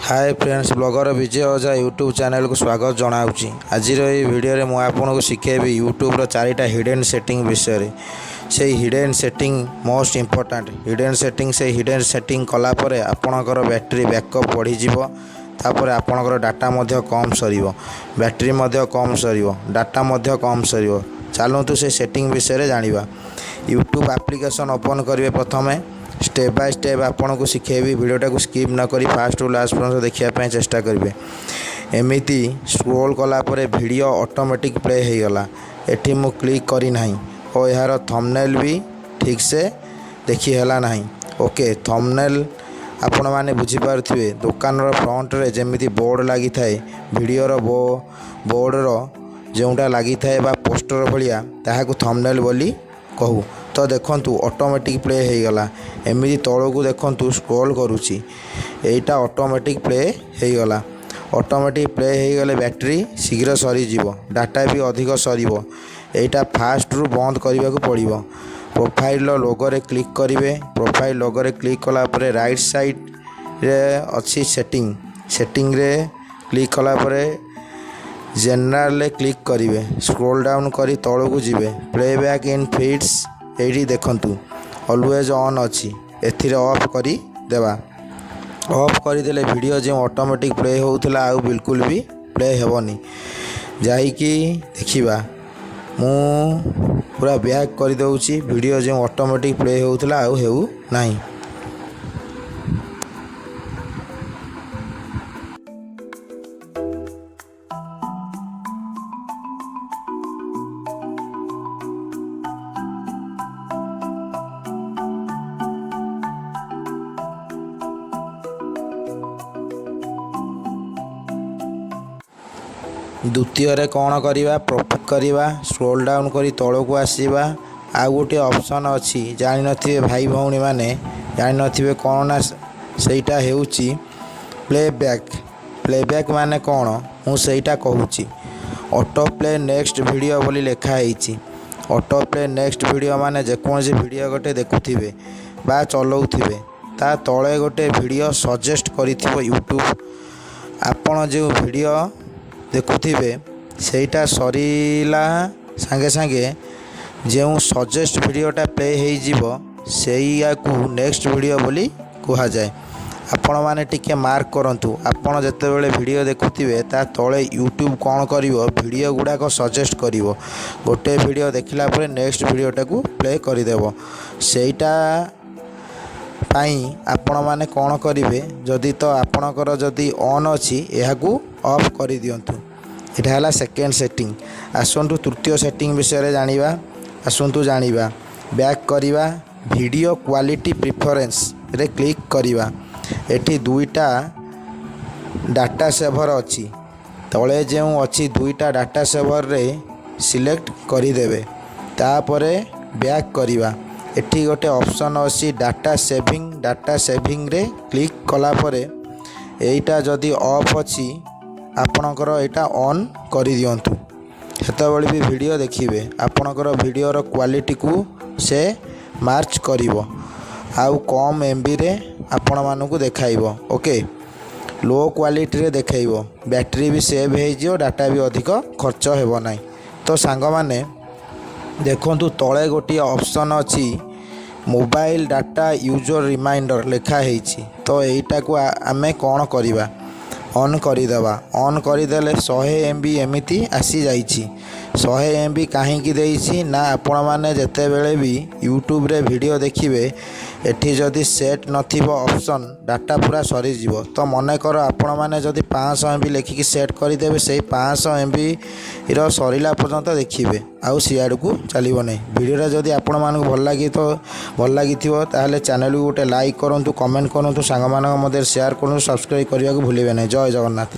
ହାଏ friends, blogger ବିଜୟ Ojha YouTube ଚ୍ୟାନେଲକୁ ସ୍ୱାଗତ ଜଣାଉଛି। ଆଜିର ଏହି ଭିଡ଼ିଓରେ ମୁଁ ଆପଣଙ୍କୁ ଶିଖେଇବି ୟୁଟ୍ୟୁବ୍ର ଚାରିଟା ହିଡ଼େନ୍ ସେଟିଂ ବିଷୟରେ। ସେଇ hidden setting most important hidden setting. ସେଇ ହିଡ଼େନ୍ ସେଟିଂ କଲା ପରେ ଆପଣଙ୍କର ବ୍ୟାଟେରୀ ବ୍ୟାକଅପ୍ ବଢ଼ିଯିବ। ତାପରେ ଆପଣଙ୍କର ଡାଟା ମଧ୍ୟ କମ୍ ସରିବ, ବ୍ୟାଟେରୀ ମଧ୍ୟ କମ୍ ସରିବ, ଡାଟା ମଧ୍ୟ କମ୍ ସରିବ। ଚାଲନ୍ତୁ, ସେ ସେଟିଂ ବିଷୟରେ ଜାଣିବା। ୟୁଟ୍ୟୁବ୍ ଆପ୍ଲିକେସନ୍ ଓପନ୍ କରିବେ ପ୍ରଥମେ। ଷ୍ଟେପ୍ ବାଇ ଷ୍ଟେପ୍ ଆପଣଙ୍କୁ ଶିଖେଇବି। ଭିଡ଼ିଓଟାକୁ ସ୍କିପ୍ ନ କରି ଫାଷ୍ଟରୁ ଲାଷ୍ଟ ପର୍ଯ୍ୟନ୍ତ ଦେଖିବା ପାଇଁ ଚେଷ୍ଟା କରିବେ। ଏମିତି ସ୍କ୍ରୋଲ୍ କଲା ପରେ ଭିଡ଼ିଓ ଅଟୋମେଟିକ୍ ପ୍ଲେ ହେଇଗଲା। ଏଠି ମୁଁ କ୍ଲିକ୍ କରିନାହିଁ ଓ ଏହାର ଥମ୍ବନେଲ୍ ବି ଠିକ୍ସେ ଦେଖି ହେଲା ନାହିଁ। ଓକେ, ଥମ୍ବନେଲ୍ ଆପଣମାନେ ବୁଝିପାରୁଥିବେ। ଦୋକାନର ଫ୍ରଣ୍ଟରେ ଯେମିତି ବୋର୍ଡ଼ ଲାଗିଥାଏ, ଭିଡ଼ିଓର ବୋର୍ଡ଼ର ଯେଉଁଟା ଲାଗିଥାଏ ବା ପୋଷ୍ଟର ଭଳିଆ, ତାହାକୁ ଥମ୍ବନେଲ୍ ବୋଲି କହୁ। ତ ଦେଖନ୍ତୁ, ଅଟୋମେଟିକ୍ ପ୍ଲେ ହେଇଗଲା। ଏମିତି ତଳକୁ ଦେଖନ୍ତୁ, ସ୍କ୍ରୋଲ୍ କରୁଛି, ଏଇଟା ଅଟୋମେଟିକ୍ ପ୍ଲେ ହେଇଗଲା। ଅଟୋମେଟିକ୍ ପ୍ଲେ ହେଇଗଲେ ବ୍ୟାଟେରୀ ଶୀଘ୍ର ସରିଯିବ, ଡାଟା ବି ଅଧିକ ସରିବ। ଏଇଟା ଫାଷ୍ଟରୁ ବନ୍ଦ କରିବାକୁ ପଡ଼ିବ। ପ୍ରୋଫାଇଲ୍ର ଲୋଗୋରେ କ୍ଲିକ୍ କରିବେ। ପ୍ରୋଫାଇଲ୍ ଲୋଗୋରେ କ୍ଲିକ୍ କଲା ପରେ ରାଇଟ୍ ସାଇଡ଼୍ରେ ଅଛି ସେଟିଂ। ସେଟିଂରେ କ୍ଲିକ୍ କଲା ପରେ ଜେନେରାଲରେ କ୍ଲିକ୍ କରିବେ। ସ୍କ୍ରୋଲ୍ ଡାଉନ୍ କରି ତଳକୁ ଯିବେ। ପ୍ଲେ ବ୍ୟାକ୍ ଇନ୍ ଫିଡ୍ସ, ଏଇଠି ଦେଖନ୍ତୁ, ଅଲୱେଜ୍ ଅନ୍ ଅଛି। ଏଥିରେ ଅଫ୍ କରିଦେବା। ଅଫ୍ କରିଦେଲେ ଭିଡ଼ିଓ ଯେଉଁ ଅଟୋମେଟିକ୍ ପ୍ଲେ ହେଉଥିଲା, ଆଉ ବିଲକୁଲ ବି ପ୍ଲେ ହେବନି। ଯାଇକି ଦେଖିବା। ମୁଁ ପୁରା ବ୍ୟାକ୍ କରିଦେଉଛି। ଭିଡ଼ିଓ ଯେଉଁ ଅଟୋମେଟିକ୍ ପ୍ଲେ ହେଉଥିଲା, ଆଉ ହେଉ ନାହିଁ। ଦ୍ୱିତୀୟରେ କ'ଣ କରିବା? ପ୍ରଫିଟ୍ କରିବା। ସ୍କ୍ରୋଲ୍ ଡାଉନ୍ କରି ତଳକୁ ଆସିବା। ଆଉ ଗୋଟିଏ ଅପସନ୍ ଅଛି, ଜାଣିନଥିବେ ଭାଇ ଭଉଣୀମାନେ, ଜାଣିନଥିବେ। କ'ଣ ନା ସେଇଟା ହେଉଛି ପ୍ଲେ ବ୍ୟାକ୍। ପ୍ଲେ ବ୍ୟାକ୍ ମାନେ କ'ଣ, ମୁଁ ସେଇଟା କହୁଛି। ଅଟୋ ପ୍ଲେ ନେକ୍ସଟ ଭିଡ଼ିଓ ବୋଲି ଲେଖା ହେଇଛି। ଅଟୋ ପ୍ଲେ ନେକ୍ସଟ ଭିଡ଼ିଓ ମାନେ ଯେକୌଣସି ଭିଡ଼ିଓ ଗୋଟେ ଦେଖୁଥିବେ ବା ଚଲାଉଥିବେ, ତା ତଳେ ଗୋଟେ ଭିଡ଼ିଓ ସଜେଷ୍ଟ କରିଥିବ ୟୁଟ୍ୟୁବ୍। ଆପଣ ଯେଉଁ ଭିଡ଼ିଓ ଦେଖୁଥିବେ, ସେଇଟା ସରିଲା ସାଙ୍ଗେ ସାଙ୍ଗେ ଯେଉଁ ସଜେଷ୍ଟ ଭିଡ଼ିଓଟା ପ୍ଲେ ହେଇଯିବ, ସେଇଆକୁ ନେକ୍ସଟ ଭିଡ଼ିଓ ବୋଲି କୁହାଯାଏ। ଆପଣମାନେ ଟିକେ ମାର୍କ କରନ୍ତୁ। ଆପଣ ଯେତେବେଳେ ଭିଡ଼ିଓ ଦେଖୁଥିବେ, ତା ତଳେ ୟୁଟ୍ୟୁବ୍ କ'ଣ କରିବ? ଭିଡ଼ିଓ ଗୁଡ଼ାକ ସଜେଷ୍ଟ କରିବ। ଗୋଟେ ଭିଡ଼ିଓ ଦେଖିଲା ପରେ ନେକ୍ସଟ ଭିଡ଼ିଓଟାକୁ ପ୍ଲେ କରିଦେବ। ସେଇଟା ପାଇଁ ଆପଣମାନେ କ'ଣ କରିବେ? ଯଦି ତ ଆପଣଙ୍କର ଯଦି ଅନ୍ ଅଛି, ଏହାକୁ ଅଫ୍ କରିଦିଅନ୍ତୁ। ଏଇଟା ହେଲା ସେକେଣ୍ଡ ସେଟିଂ। ଆସନ୍ତୁ, ତୃତୀୟ ସେଟିଂ ବିଷୟରେ ଜାଣିବା। ଆସନ୍ତୁ ଜାଣିବା। ବ୍ୟାକ୍ କରିବା। ଭିଡ଼ିଓ କ୍ୱାଲିଟି ପ୍ରିଫରେନ୍ସରେ କ୍ଲିକ୍ କରିବା। ଏଠି ଦୁଇଟା ଡାଟା ସେଭର ଅଛି। ତଳେ ଯେଉଁ ଅଛି ଦୁଇଟା ଡାଟା ସେଭରରେ ସିଲେକ୍ଟ କରିଦେବେ। ତାପରେ ବ୍ୟାକ୍ କରିବା। ଏଠି ଗୋଟେ ଅପସନ୍ ଅଛି ଡାଟା ସେଭିଂ। ଡାଟା ସେଭିଂରେ କ୍ଲିକ୍ କଲା ପରେ ଏଇଟା ଯଦି ଅଫ୍ ଅଛି ଆପଣଙ୍କର, ଏଇଟା ଅନ୍ କରିଦିଅନ୍ତୁ। ସେତେବେଳେ ବି ଭିଡ଼ିଓ ଦେଖିବେ, ଆପଣଙ୍କର ଭିଡ଼ିଓର କ୍ୱାଲିଟିକୁ ସେ ମ୍ୟାଚ୍ କରିବ ଆଉ କମ୍ ଏମ୍ବିରେ ଆପଣମାନଙ୍କୁ ଦେଖାଇବ। ଓକେ, ଲୋ କ୍ୱାଲିଟିରେ ଦେଖାଇବ, ବ୍ୟାଟେରୀ ବି ସେଭ୍ ହେଇଯିବ, ଡାଟା ବି ଅଧିକ ଖର୍ଚ୍ଚ ହେବ ନାହିଁ। ତ ସାଙ୍ଗମାନେ ଦେଖନ୍ତୁ, ତଳେ ଗୋଟିଏ ଅପସନ୍ ଅଛି, ମୋବାଇଲ ଡାଟା ୟୁଜର ରିମାଇଣ୍ଡର ଲେଖା ହେଇଛି। ତ ଏଇଟାକୁ ଆମେ କ'ଣ କରିବା? ଅନ୍ କରିଦେବା। ଅନ୍ କରିଦେଲେ 100 MB ଏମିତି ଆସିଯାଇଛି। 100 MB କାହିଁକି ଦେଇଛି ନା, ଆପଣମାନେ ଯେତେବେଳେ ବି ୟୁଟ୍ୟୁବରେ ଭିଡ଼ିଓ ଦେଖିବେ, ଏଠି ଯଦି ସେଟ୍ ନଥିବ ଅପସନ୍, ଡାଟା ପୁରା ସରିଯିବ। ତ ମନେକର ଆପଣମାନେ ଯଦି 500 MB ଲେଖିକି ସେଟ୍ କରିଦେବେ, ସେଇ 500 MBର ସରିଲା ପର୍ଯ୍ୟନ୍ତ ଦେଖିବେ, ଆଉ ସିଆଡ଼କୁ ଚାଲିବ ନାହିଁ। ଭିଡ଼ିଓଟା ଯଦି ଆପଣମାନଙ୍କୁ ଭଲ ଲାଗିଥିବ, ତାହେଲେ ଚ୍ୟାନେଲକୁ ଗୋଟେ ଲାଇକ୍ କରନ୍ତୁ, କମେଣ୍ଟ କରନ୍ତୁ, ସାଙ୍ଗମାନଙ୍କ ମଧ୍ୟରେ ସେୟାର କରନ୍ତୁ, ସବସ୍କ୍ରାଇବ୍ କରିବାକୁ ଭୁଲିବେ ନାହିଁ। ଜୟ ଜଗନ୍ନାଥ।